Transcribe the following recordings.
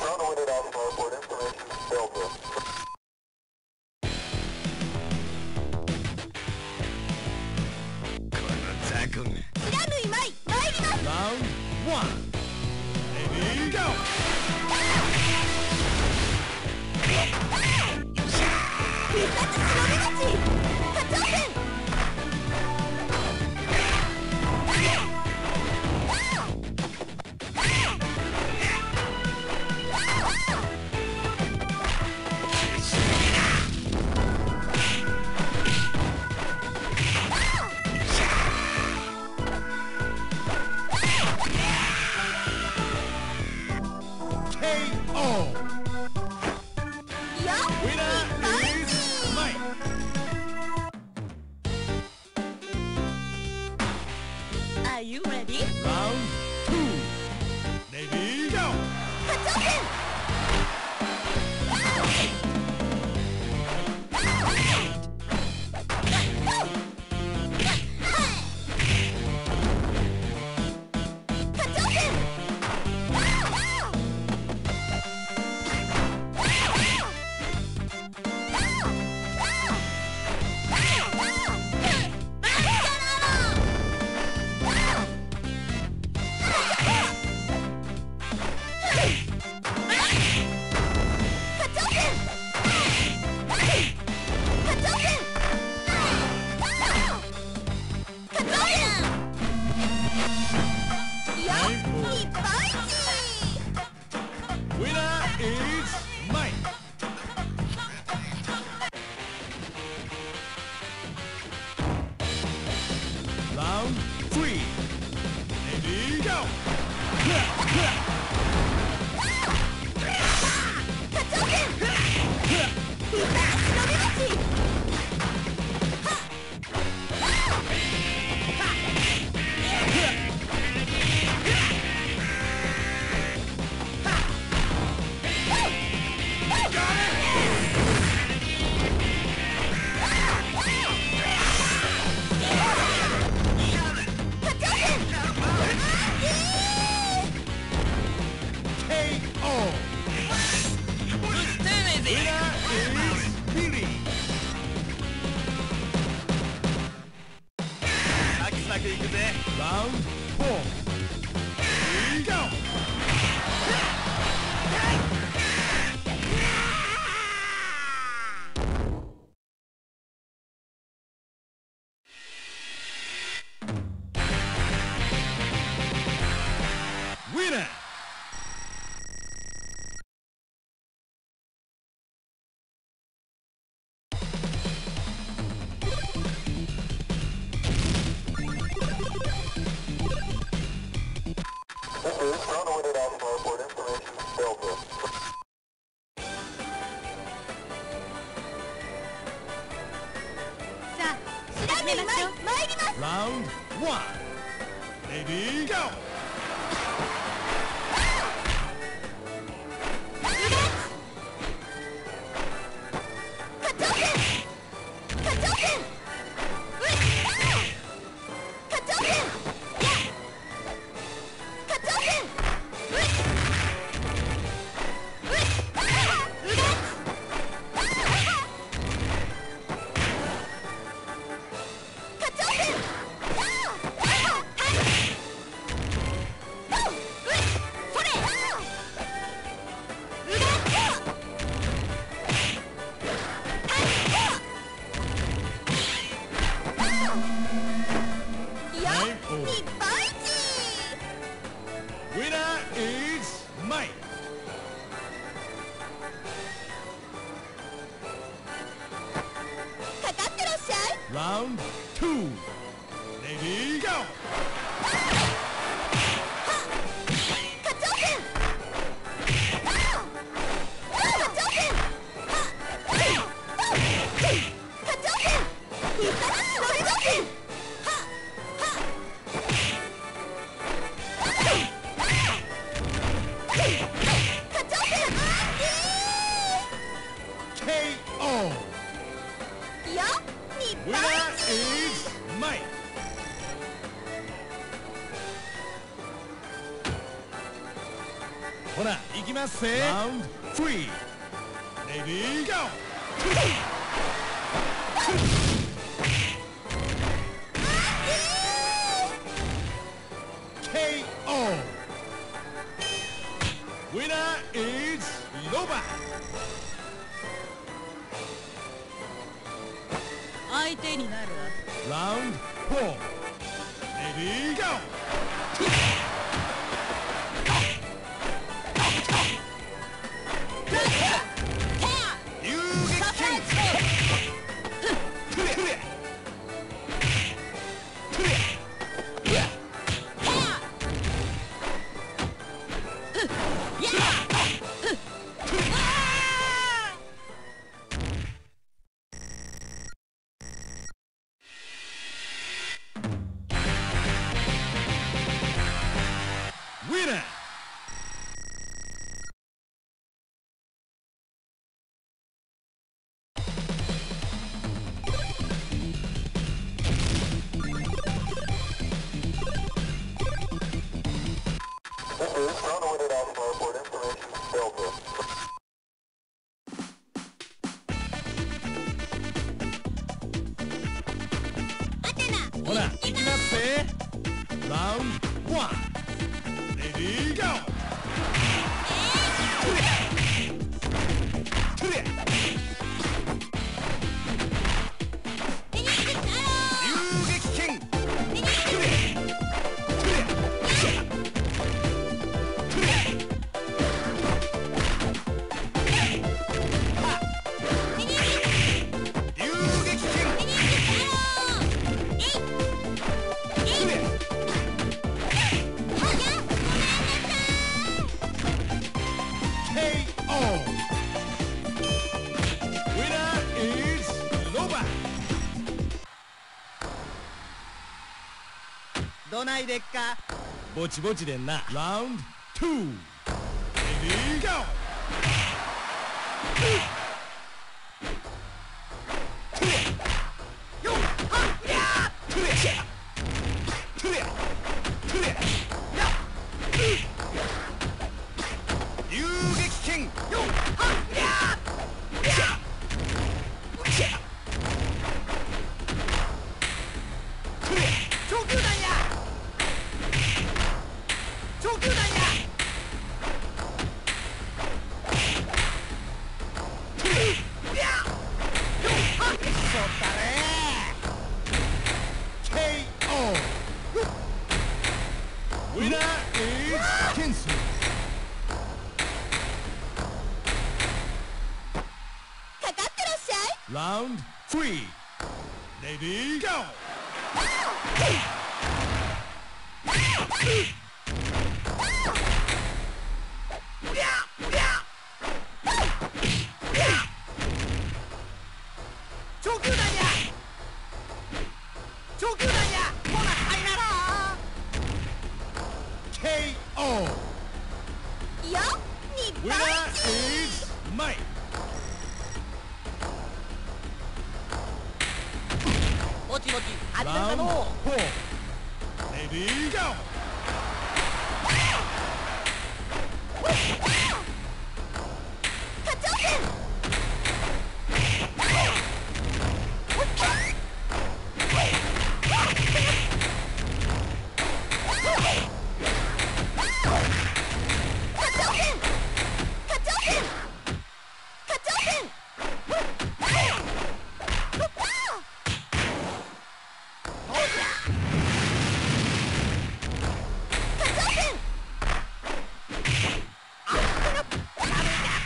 Toronto International Airport, information Delta. Round 1. Ready, go! KO! Winner is Mike! Are you ready? Round 2. Ready, go! Winner is Mike! Round 3. Ready, go! KO! Winner is Billy! Round 4. Go! Winner! This is Toronto International Airport, information Delta. Round 1. Ready, go! Winner is Mike! Round 2. Ready, go! KO! Winner is Mike! ほら行きますせ。 Round 3. Ready go. KO. Winner is Loba. 相手になるわ。 Round 4. Ready go. Winner. This is Toronto International Airport information Delta. ほら行きますぜ。 Round 1. Ready go. Winner is Loba. どないでっか。ぼちぼちでんな。 Round 2. Ready go. KO. Winner is Kensu. かかってらっしゃい。 Round 3. Ready go. 上級弾や。上級弾や。ほなさいなら。 KO. よっ日本 Winner 一。 is Mike. ぼちぼち始めるか Round の。 4. Ready go. 課長戦。課長戦。課長戦。課長戦。課長戦。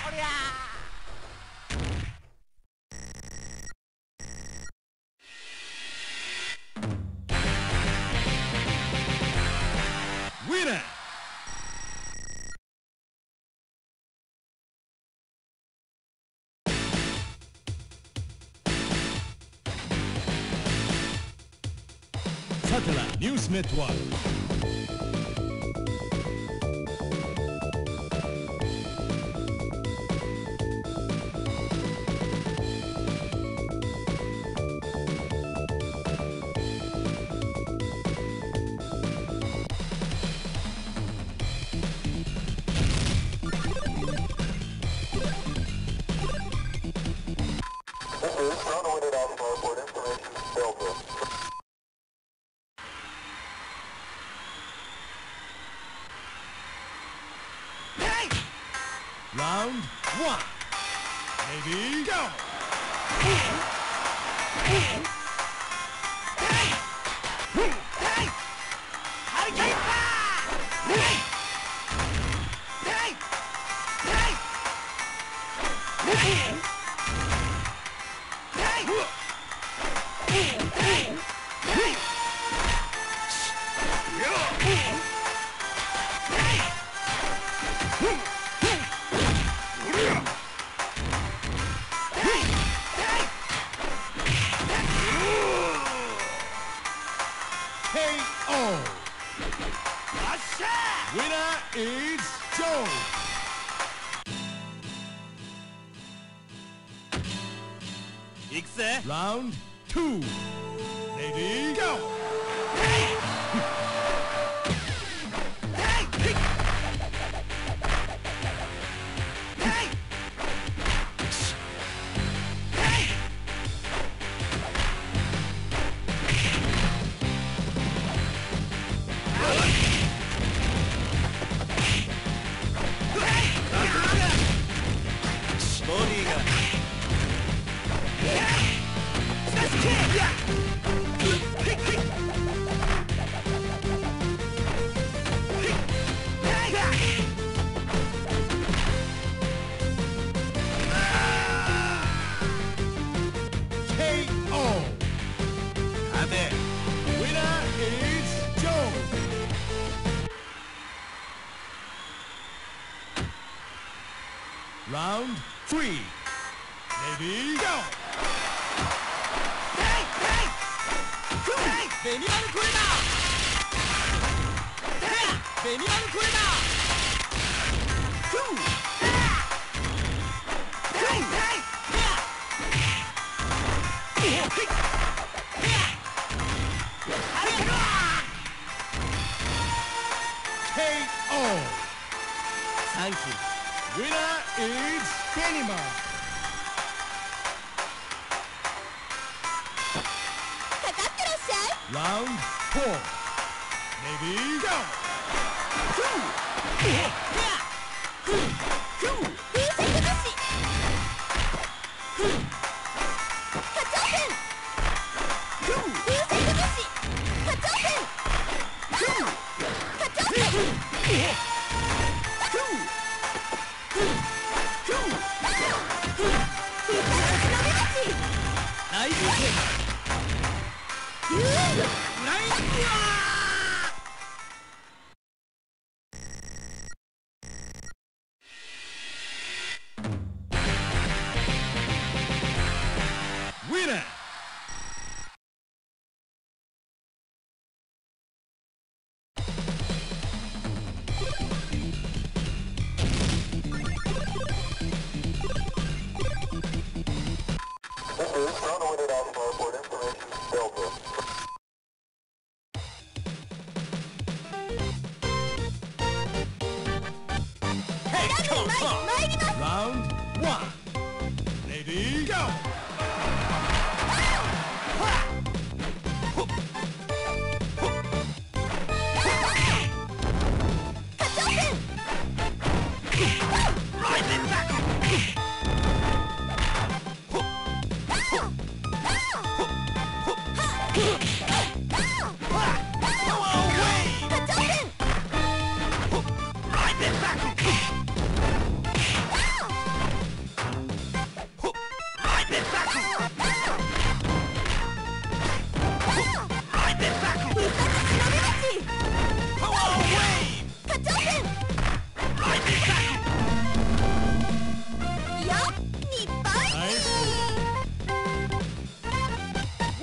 おりゃ。 Winner. Satellite News Network. Round 1. Ready, go! KO. Winner is Joe. Round 2. Ready, go! KO. Winner is Joe. Round 3. Ready, go! ベニマルこれだ。ベニマルこれだ。KO. サンキュー。 Winner is Benima. Round 4. Ready, go! Winner! This is Toronto International Airport information Delta. Hey, come on! Round 1. Ready, go!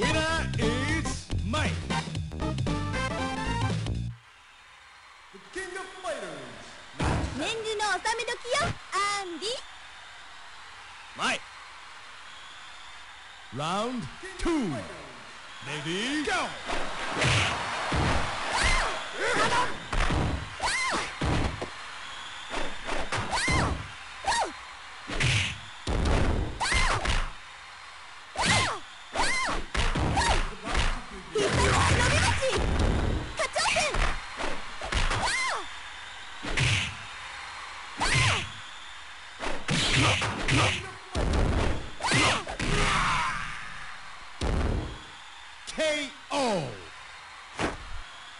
Winner is Mike. The King of Fighters. 年貢の納め時よ、アンディ。 前。 Round 2. Ready, go! KO.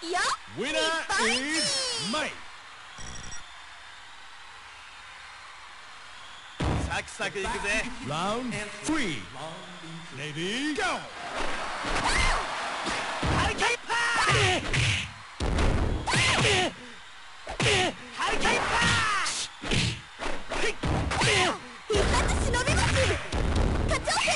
いや Winner is Mike. サクサクいくぜ。 Round 3. Ready, go! ハリケーンパーハリケーンパー一発忍びます。課長戦。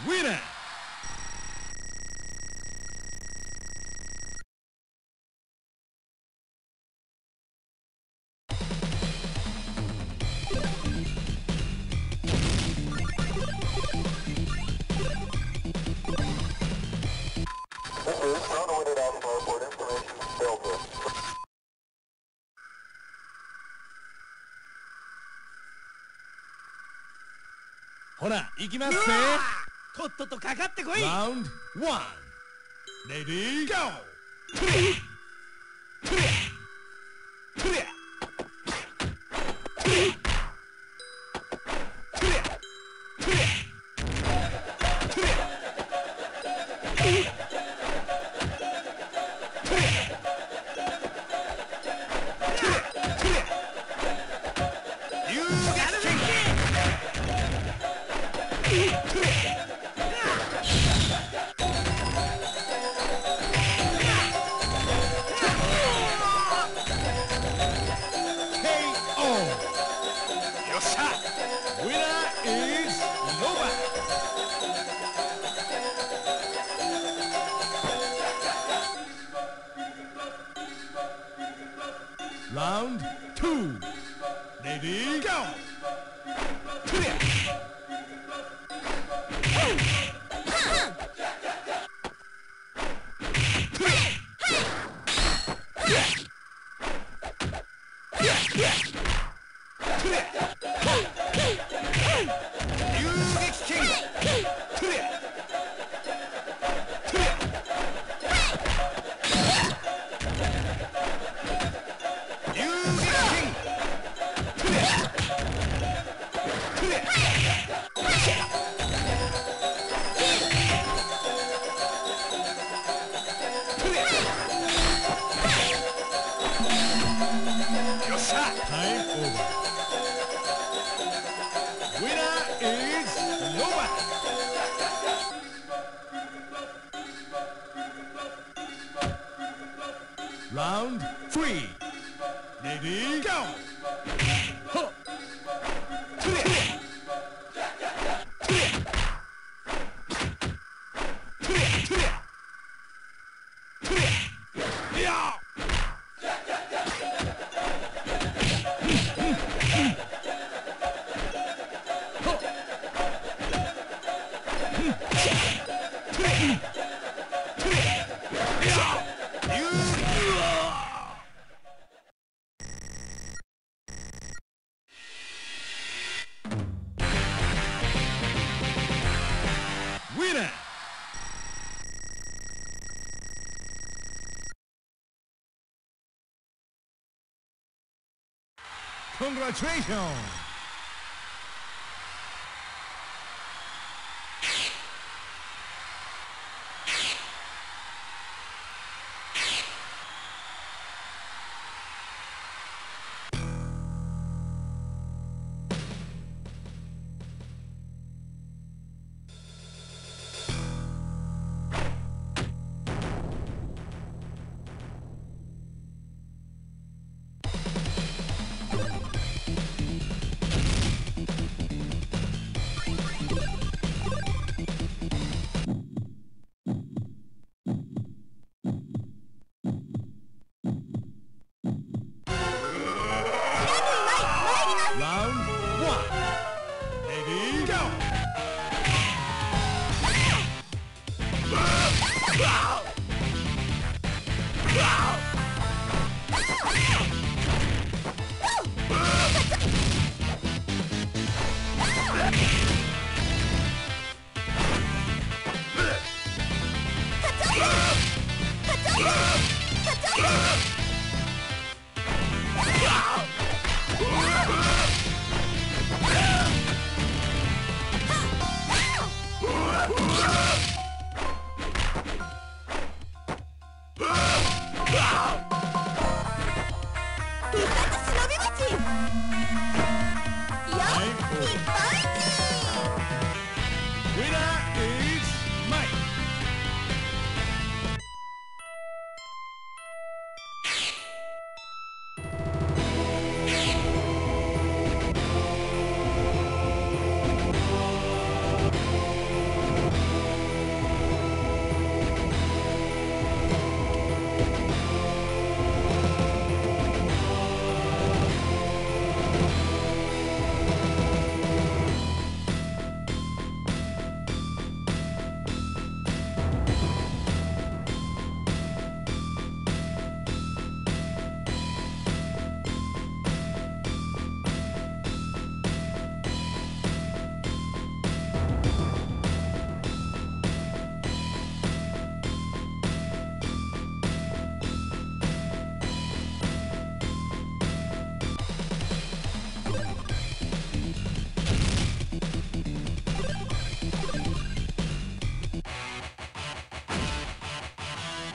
Winner! This is Toronto International Airport information Delta. ほら、行きますぜ。とっととかかってこい。 Round 1. Ready, go! トゥリアトゥリアトゥリアトゥリアトゥリアトゥリアトゥリアトゥリアトゥリア竜撃剣トゥリアKO. よっしゃ。 Winner is Nova. Round 2. Ready, go! トゥリアトゥリアトゥリア竜撃剣トゥリアトゥリア竜撃剣トゥリアトゥリアトゥリアよっしゃ。 Time over. Winner is Nova. Round 3. Ready, go! ほっトゥリアトゥリアトゥリアトゥリアトゥリアいや。トゥリアトゥリアいや竜うわ。 Winner! Congratulations!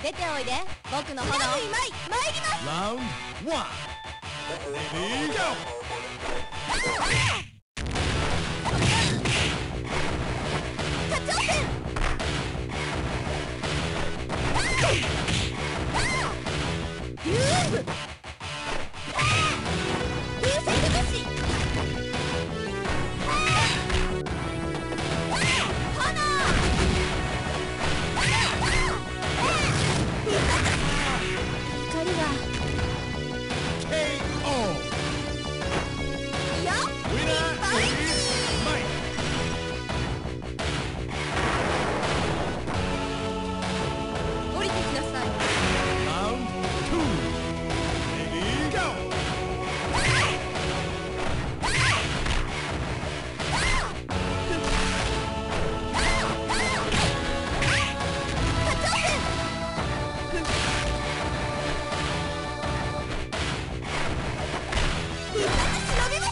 出ておいで、僕の炎。参ります。 Round 1. Ready, go! 課長戦。竜部。風船崩し。炎。光が。 KO. よっ。 Winner is Mike. 降りてきなさい。 Round 2. Ready, go! 課長戦。一発忍び鉢。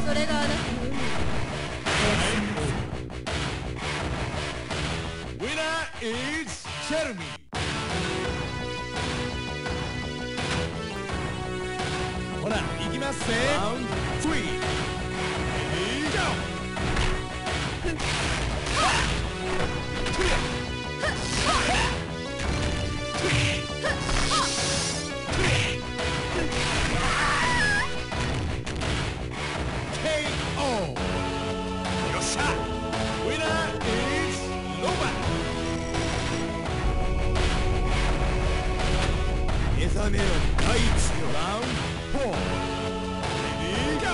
それがあなたの運命。 Winner is Jeremy. ほら、行きますぜ。Round 3. Ready, go! KO. よっしゃ。 Winner is Nova. 目覚めろ大地よ。 Round 4. Ready, go!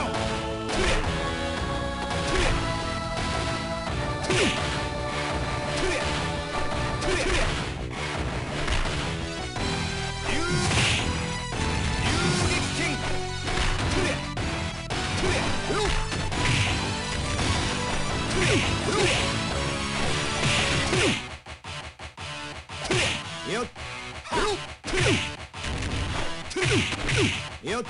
遊撃剣。よっよっ。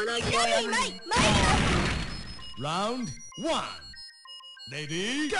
何参ります。 Round 1. Ready, go!